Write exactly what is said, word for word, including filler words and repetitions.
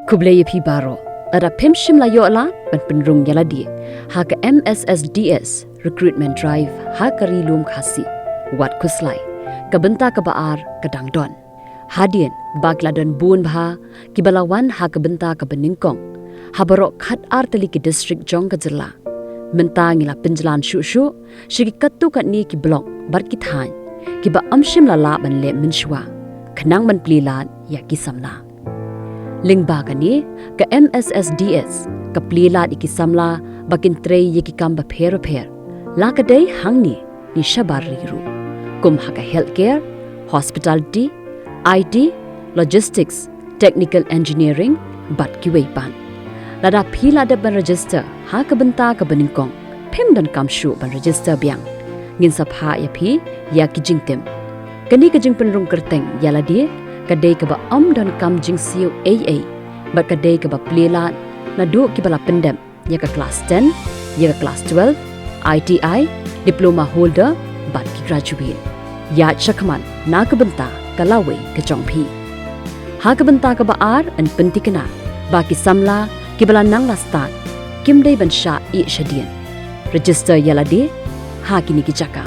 Khublei ïa phi baroh. Lada phim shym la ïoh lad ban pynrung ïa lade ha ka M S S D S Recruitment Drive ha ka Ri Lum Khasi, wat khuslai, ka bynta kaba ar ka dang don. Hadien ba ki la don bun bha kiba la wan ha ka bynta kaba nyngkong ha baroh khatar tylli ki district jong ka jylla. Mynta ngi la pynjlan shuh shuh sha ki katto katne ki block bad ki thaiñ kiba ym shym la lah ban leh mynshuwa, khnang ban plie lad ïa ki samla. Lyngba kane, ka M S S D S ka plie lad ïa ki samla ba kin trei ïa ki kam bapher bapher, la ka dei hangne ne shabar ri ruh, kum ha ka healthcare, hospitality, I T, logistics, technical engineering bad kiwei pat. Lada phi la dep ban register ha ka bynta kaba nyngkong, phim donkam shuh ban register biang. Ngin sa phah ïa phi ïa ki jingtip. Kane ka jingpynrung kyrteng ïa lade ka dei kaba ym donkam jingsiew ei ei bad ka dei kaba plie lad naduh kiba la pyndep ïa ka klas ten, ïa ka klas twelve, I T I, diploma holder bad ki graduate. Ïaid shakhmat na ka bynta ka lawei ka jong phi. Ha ka bynta kaba ar, yn pyntikna ba ki samla kiba la nang la stad kim dei ban shah ïeh shadien. Register ïa lade ha kine ki jaka.